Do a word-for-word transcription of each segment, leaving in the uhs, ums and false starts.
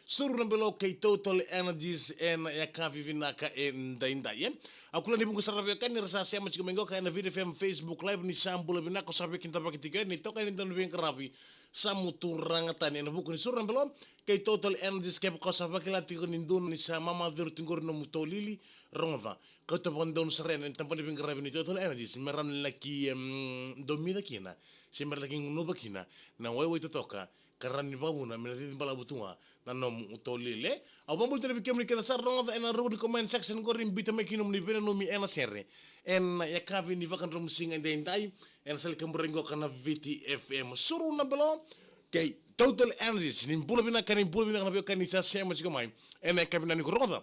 Suru na Belo kei Total Energies ena yakavi vinaka edaidai, e. Au kila ni vuqa sara na veiwekani era sa sema tiko mai qoka ena Viti F M Facebook Live, ni sa bula vinaka, o sa veikidavaki tiko yani, toka yani e dua na veiqaravi sa mu turaga tani ena vuku ni Suru na Belo kei Total Energies. Kevaka o sa vakila tiko ni dua ni sa mamacuru tiko qori nomu tolili, rogoca. Kauta vakadodonu sara yani ena tabana ni veiqaravi ni Total Energies me rawa ni laki, em, domica kina, se me laki gunuva kina na waiwai totoka, ka rawa ni vakavuna me na cici balavu tu ga na nomu tolili. Au vakabula tale vei kemuni kece sara, rogoca ena ruku ni comment section qori, biuta mai kina nomuni veinanumi ena sere ena yakavi ni vakadromusiga edaidai ena sala ni kaburaki qoka na Viti F M. Suru na Belo kei Total Energies. Ni bula vinaka, ni bula vinaka na veiwekani sa sema tiko mai ena yakavi vinaka nikua, rogoca.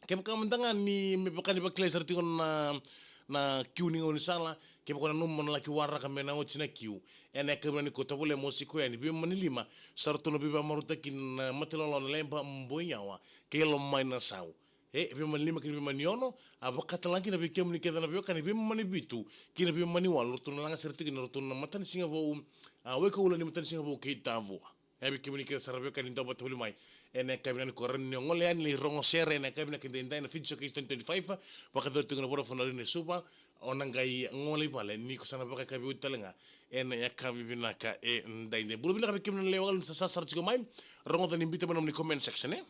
Kevaka mada ga ni me vaka ni vakilai sara tiko na, na kiu ni gaunisala, kevaka o nanuma mo na laki waraka me na oti na kiu, ena yakavi vinaka nikua, tovolea mo siko yani. Veimama ni lima sa ratou na veivakamarautaki na Matailawalawa na Leba, Boiyawa kei Lomainasau. E, veimama ni lima kei na veimama ni ono, a vaka tale ga kina vei kemuni kece na veiwekani, veimama ni vitu kei na veimama ni walu, ratou na laga sere tiko kina, ratou na matanisiga vou, a, Waikaula ni matanisiga vou kei Tavua. E, vei kemuni kece sara veiwekani dau vakatavuli mai ena yakavi vinaka nikua, rawa ni o gole yani lai rogo sere ena yakavi vinaka edaidai na Fiji Showcase twenty twenty-five, vakayacori tiko na Vodafone Arena e Suva. O na qai gole i vale ni ko sa na vakayakavi oti tale ga ena yakavi vinaka edaidai. Bula vinaka vei kemuni na lewe walu ni sa sasara tiko mai, rogoca ni biuta mai nomuni comment section, e.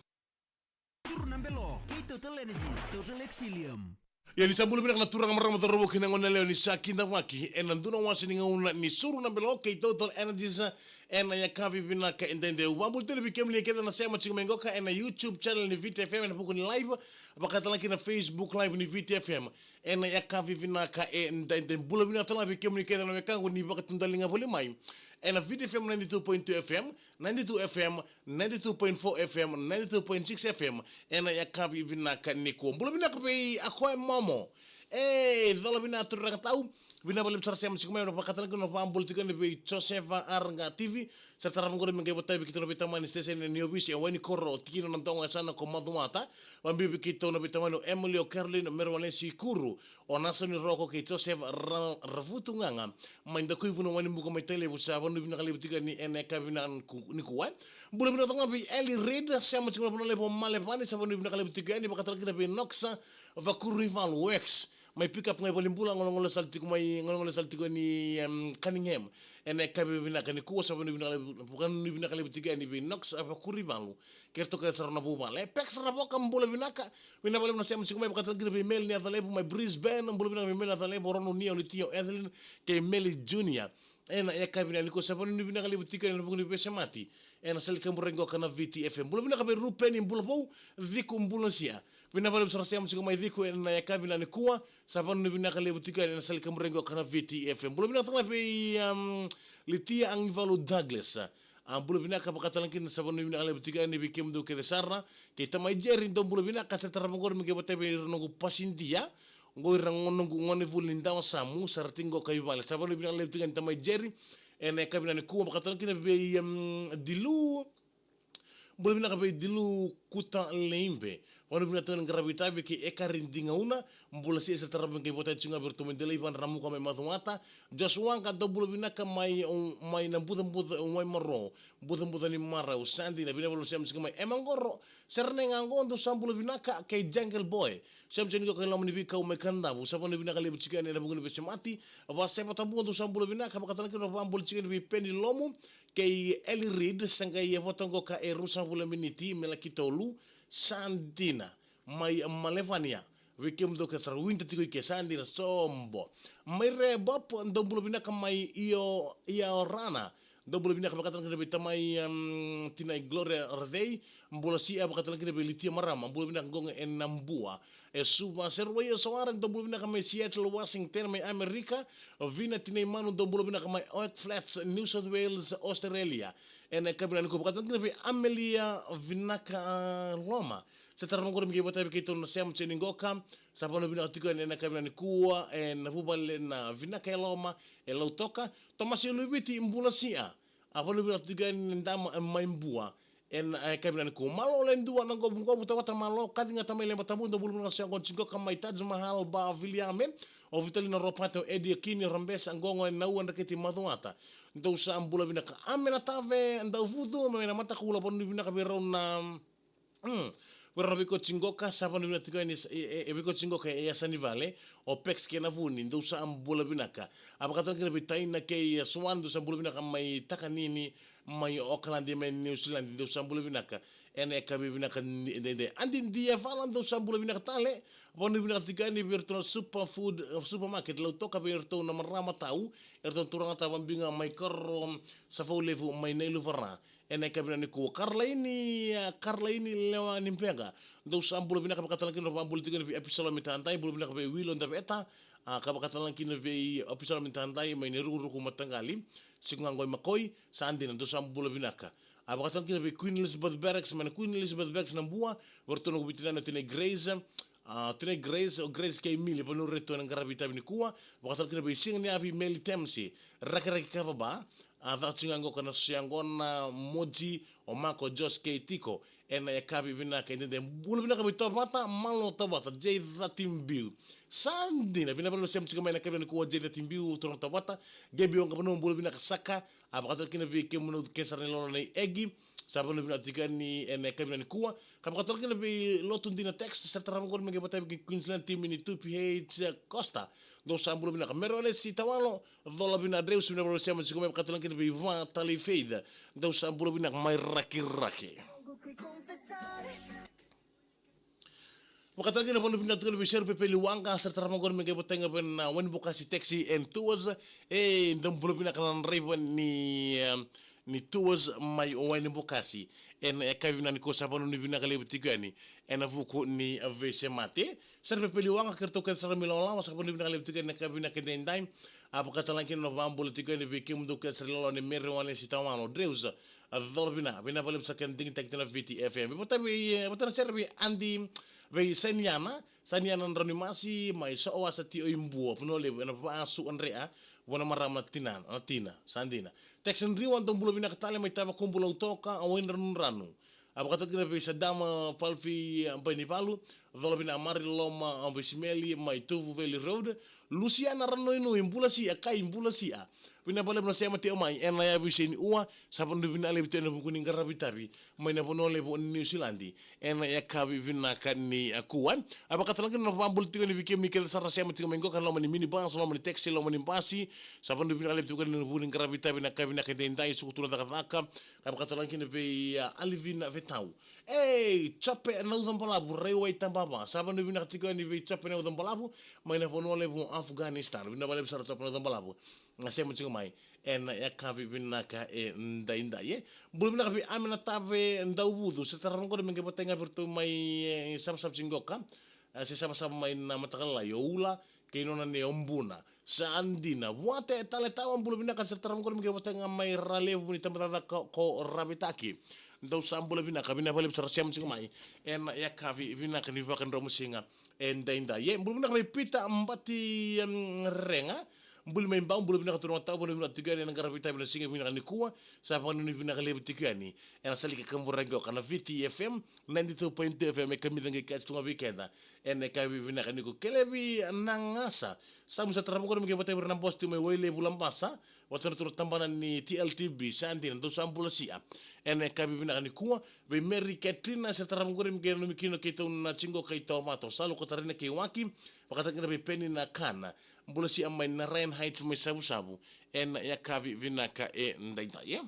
Suru na Belo kei Total Energies, Total Excellium. Ia, ni sa bula vinaka na turaga, marama, cauravou kei na goneyalewa ni sa kidavaki ena dua na wase ni gauna ni Suru na Belo kei Total Energies ena yakavi vinaka edaidai. Au vakabula tale vei kemuni kece na sema tiko mai qoka ena YouTube channel ni Viti F M ena vuku ni live, vaka tale ga kina Facebook Live ni Viti F M ena yakavi vinaka edaidai. Bula vinaka tale ga vei kemuni kece na wekaqu ni vakatudaliga voli mai ena Viti F M ninety-two point two F M, ninety-two F M, ninety-two point four F M, ninety-two point six F M ena yakavi vinaka nikua. Bula vinaka vei a koya Momo. E, cola vinaka turaga tau. Vinaka vakalevu sara sema tiko mai, vaka tale ga na vakabula tiko yani vei Josefa Arga T V. Sa tarava qori me qai vata vei keitou na veitamani station ni ovisi e Wainikoya, tikina na dogo e yasana ko Macuata. Vakabibi vei keitou na veitamani o Emily, o Caroline, o Mary Walesi Kuru, o Nasoni Roko kei Joseph Ra-, Ravutugaga mai Dakuivuna, Wainibuka mai Tailevu, sa vanui vinaka levu tiko yani ena yakavi vinaka niku-, nikua. Bula vinaka tale ga vei Ellie Reid, sema tiko mai Vanua Levu, Malevani, sa vanui vinaka levu tiko yani, vaka tale kina vei Noxa Vakuruivalu Works mai pick up ga i Valenibula, golegole sala tiko mai, golegole sala tiko yani, em, Cunningham ena yakavi vinaka nikua, sa vanui vinaka levu, vanui vinaka levu tiko yani vei Noxa Vakuruivalu kei ratou kece sara na vuvale. Pex Ravoka, bula vinaka. Vinaka vakalevu na sema tiko mai, vaka tale kina vei Meli ni Yacalevu mai Brisbane, bula vinaka vei Meli ni Yacalevu, o Ronu, Nia, o Litia, o Evelyn kei Meli Junior. Ena yakavi vinaka nikua, sa vanui vinaka levu tiko ena vuku ni veisemati ena sala ni kaburaki qoka na Viti F M. Bula vinaka vei Rupeni, bula vou. Ciku, bula sia. Vinaka vakalevu sara sema tiko mai Ciku ena yakavi vinaka nikua, sa vanui vinaka levu tiko ena sala ni kaburaki qoka na Viti F M. Bula vinaka tale ga vei, um, Litia Agivalu Douglas. A, bula vinaka, vaka tale ga kina sa vanui vinaka levu tiko yani vei kemudou kece sara. Kei tamai Jerry, dou bula vinaka, sa tarava qori me qai vata vei ira noqu pasidia. Qo ira noqu gonevuli ni dawasamu, sa ra tiko qo i vale. Sa vanui vinaka levu tiko yani tamai Jerry ena yakavi vinaka nikua, vaka tale ga kina vei, em, Dilu. Bula vinaka vei Dilu Kuta Leibe. Vanua vinaka tiko ni qaravi itavi kei Ekari Digauna. Bula sia, sa tarava me qai vata tiko ga vei iratou mai Delaiva, Ramuka mai Macuata. Joshua Qaqa, dou bula vinaka mai, mai na bucabuca, Waimaro, bucabuca ni marau. Sa dina, vinaka vakalevu sema tiko mai. Ema Qoro, Serene ga qo, dou sa bula vinaka, kei Jungle Boy. Sema tiko ni qo kei loma ni veikau mai Kadavu. Sa vanui vinaka levu tiko yani ena vuku ni veisemati. Vaseva Tabua, dou sa bula vinaka, vaka tale ga kina vakabula tiko yani vei Peni Lomu kei Eli Reid, sa qai vata qoka e ruasagavulu na miniti me laki tolu. Sa dina. Mai Malevania, vei kemudou kece sara, winter tiko i ke, sa dina sobo. Mai Rebop, dou bula vinaka mai Io, Iorana. Dou bula vinaka, vaka tale ga kina vei tamai, em, tinai Gloria Racei. Bula sia, vaka tale ga kina vei Litia Marama. Bula vinaka qo ga ena Bua e Suva. Seruai e Soare, dou bula vinaka mai Seattle, Washington, mai Amerika. Vina Tineimanu, dou bula vinaka mai Oak Flats, New South Wales, Australia. Ena yakavi vinaka nikua, vaka tale ga kina vei Amelia Vinaka, a, Loma. Sa tarava qori me qai vata vei keitou na sema tiko ni qoka. Sa vanua vinaka tiko ena yakavi vinaka nikua ena vuvale na Vinaka e Loma e Lautoka. Tomasi Luviti, bula sia. A, vanua vinaka tiko yani na dama, e, mai Bua ena, e, yakavi vinaka nikua. Malo Ledua, na Qovuqovu, Tawata Malo, kaci ga tamai Leba Tabu, dou bula vinaka, sa qo tiko qoka mai Taj Mahal, Ba Viliame. O Vitalina Ropate, o Edi Akini, o Rabesa Qoqo, e Naua Dreketi Macuata. Dou sa bula vinaka. Amena Tave, Dauvucu, mai Namatakula, vanuinui vinaka vei rau na Mm. Vei rau na veikoti qoka, sa vanuinui vinaka tiko yani, e, e, e veikoti qoka e yasa ni vale, o Pex kei na vuni, dou sa bula vinaka. A vakatala kina vei Taina kei, e, Swan, dou sa bula vinaka mai Takanini, mai Okaladi, mai Niusiladi, dou sa bula vinaka. Ena yakavi vinaka ni, de, de. Adi Diavala, dou sa bula vinaka tale, vanuinui vinaka tiko yani vei ratou na Superfood, e, Supermarket, Lautoka vei ratou na marama tau, e ratou na turaga tau vabiga mai Koro, Savaulevu, mai Nailuvara. Ena yakavi vinaka nikua. Karlaini, a, Karlaini Lewa ni Bega. Dou sa bula vinaka, vakatala kina, vakabula tiko yani vei Apisalome Tadai, bula vinaka vei Wilo Daveta. A, ka vakatala kina vei Apisalome Tadai, mai Nairukuruku Mataqali. Tiko ga qo i Makoi, sa dina, dou sa bula vinaka. A, vakatala kina vei Queen Elizabeth Barracks, mai na Queen Elizabeth Barracks Nabua, vei ratou na noqu veitinani o Tinai Grace. A, Tinai Grace, o Grace kei Mili, vanua ratou na qaravi itavi nikua, vakatala kina vei Siga ni Avi Meli Temsi, Rakiraki Kava Ba, a, caka tiko ga qo ka na soya qo na Moji, o Mako, Josh kei Tiko, ena yakavi vinaka e dede, bula vinaka vei Tovata, Malo Tovata, J thirteen Biu. Sa dina, vinaka vakalevu sema tiko mai ena yakavi nikua J thirteen Biu, turaga Tovata, Gabi Waqavanua, bula vinaka saka, a, vakatala kina vei kemuni kece sara ni lolo nei Egi, sa vanuinui vinaka tiko yani ena yakavi nikua. Ka vakatala kina vei Lotu Dina Tex, sa tara vaqori me qai vata vei Queensland team ni two P H Costa. Dou sa bula vinaka. Mero Alesi Tawalo, Cola Vina Dreus, vinaka vakalevu sema tiko mai, vakatala kina vei Va Talei Faith. Dou sa bula vinaka mai Rakiraki. Vakataki na vanua vinaka tiko na vei Seru Pepeli Waqa, sa tara vaqori me qai votaiga vei na Wainibokasi Taxi and Tours. E, dou bula vinaka na draiva ni, em, ni tours mai Wainibokasi. Ena yakavi vinaka nikua sa vanua ni vinaka levu tiko yani. Ena vuku ni veisemati. Seru Pepeli Waqa kei ratou kece sara mai Lawalawa sa vanua ni vinaka levu tiko yani ena yakavi vinaka edaidai. A vakatala kina na vakabula tiko yani vei kemudou kece sara i Lawalawa nei Mere Walesi Tawalo Dreus. A cola vina, vina vakalevu sara kei na digitaki tiko na Viti F M. Vata vei, e, vata na sere vei Adi, vei Saniana, Saniana Draunimasi, mai Soowasa Tio i Bua, Vanua Levu, ena Vaasu Adrea, vua na marama na tina, na tina, sa dina. Tex Driwa, dou bula vinaka tale mai Tavakubu Lautoka, a Wainadranudranu. A vakataki na vei Sadama Palfi, a, Bainivalu, cola vina Mari Loma, a, vei Simeli, mai Tuvu Valley Road, Lusiana Ranoinui, bula sia, kai bula sia. Vina vakalevu na sema tiko mai, ena yavi se ni ua, sa vanua vinaka levu tiko ena vuku ni qaravi tavi, mai na Vanua Levu o Niusiladi, ena yakavi vinaka ni a kua. A vakatala kina na vakabula tiko ni vei kemuni kece sara sema tiko mai qo ka loma ni minibus, loma ni taxi, loma ni basi, sa vanua vinaka levu tiko ena vuku ni qaravi tavi na yakavi vinaka edaidai, suku tu na cakacaka, ka vakatala kina vei, a, Alivina Vetau. Ei, Jope Naucabalavu, Raiwai Tabava, sa vanua vinaka tiko yani vei Jope Naucabalavu, mai na Vanua Levu o Afghanistan, vina vakalevu sara Jope Naucabalavu. Na sema tiko mai, ena yakavi vinaka edaidai, e. Bula vinaka vei Amina Tave Dauvucu, sa tara vaqori me qai votaiga vei ratou mai, e, Savasava tiko qo ka, e, se Savasava mai na mataka lailai, o Ula, kei nona nei o Buna. Sa dina, Vuate Tale Tawa, bula vinaka, sa tara vaqori me qai votaiga mai Ralevu ni tabacakacaka ko, ko Ravetaki. Dou sa bula vinaka, vina vakalevu sara sema tiko mai, ena yakavi vinaka ni vakadromusiga edaidai. E, bula vinaka vei Pita Bati, em, Rega. Buli mai Bau, bula vinaka turaga tau, vanua vinaka tiko yani ena qaravi tavi na siga vinaka nikua. Sa vanua ni vinaka levu tiko yani. Ena salika kaburaki oka na Viti F M, ninety two point two F M, e kamica qai kati tu ga vei keda. Ena yakavi vinaka nikua Kelevi Nagasa. Sa musa tara vaqori me qai vata vei ira na bosi tiko mai Wailevu Labasa. Vata na turaga tabana ni T L T B, sa dina, dou sa bula sia. Ena yakavi vinaka nikua, vei Mary Katrina, sa tara vaqori me qai nanumi kina keitou na tiko qo kei Tovato. Sa loko tarina kei Waki, vakataki na vei Peni na kana. Bula sia mai na Ryan Heights mai Savusavu. Ena yakavi vinaka edaidai, e.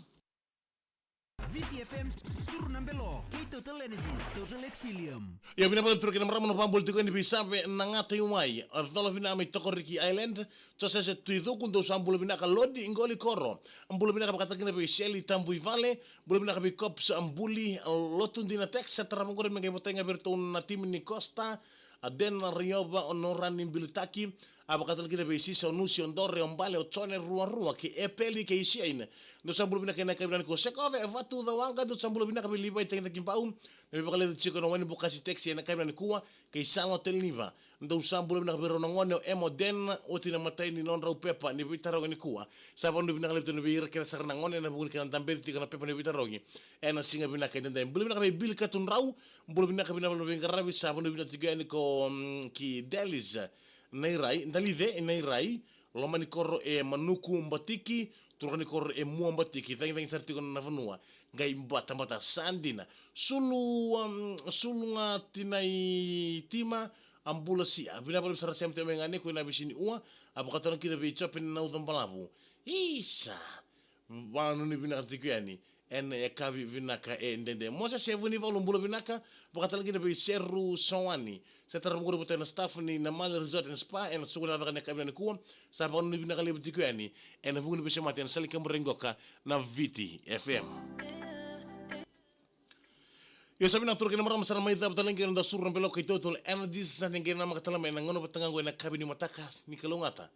Viti F M, suru na belo, kei Total Energies, Total Exilium. Ia, vinaka vakalevu turaga kei na marama na vakabula tiko yani vei Save Nagata i Wai, a cola vina mai Tokoriki Island, Josese Tuicuku, dou sa bula vinaka Lodi Qoli Koro, bula vinaka vakataki na vei Seli Tabuivale, bula vinaka vei Cops Buli, Lotu Dina Tex, sa tara vaqori me qai votaiga vei ratou na timi ni Costa, a Dena Riova, o Norani Bilitaki, a vakatala kina vei Sisa, o Nusi, o Dore, o Bale, o Jone Ruarua, kei Epeli, kei Siaina. Dou sa bula vinaka ena yakavi vinaka nikua Sekove, e Vatu Cawaqa, dou sa bula vinaka vei Livai Takitaki Bau, na veivakaleci tiko na Wainibokasi Taxi ena yakavi vinaka nikua, kei Salo Teliniva. Dou sa bula vinaka vei rau na gone, o Ema, o Dena, oti na imatai ni nodrau pepa ni veitarogi nikua. Sa vanua vinaka levu tiko vei ira kece sara na gone, ena vuku ni kena dabeci tiko na pepa ni veitarogi. Ena siga vinaka edaidai. Bula vinaka vei Billy Katudrau, bula vinaka, vina vakalevu veiqaravi, sa vanua vinaka tiko yani ko, mm, ki Delis. Nairai, Dalice e Nairai, loma ni koro e Manuku Batiki, turuka ni koro e Mua Batiki, cagicagi sara tiko na vanua, qai batabata sa dina. Sulu, um, Sulu ga tinai tima, a bula sia. Vinaka vakalevu sara sema tiko mai ga ni ko ina visi ni ua, a vakatala kina vei Jope na uca balavu. Isa, vanuni vinaka tiko yani. Ena yakavi vinaka e dede. Moses e Vunivalu bula vinaka, vakatala kina vei Seru Sawani. Se tara vukuri vata na staff ni na Mali Resort and Spa, ena suku na caka na yakavi na nikua, sa vakanuni vinaka levu tiko yani, ena vuku ni veisemati ena sala i Kebura i qoka na Viti F M. Io, sa vinaka turaga kei na marama, sa na mai cava tale qai na da suru na belo kai total energies, sa na qai na makatala mai na gauna vata ga qo ena yakavi ni mataka ni kalougata.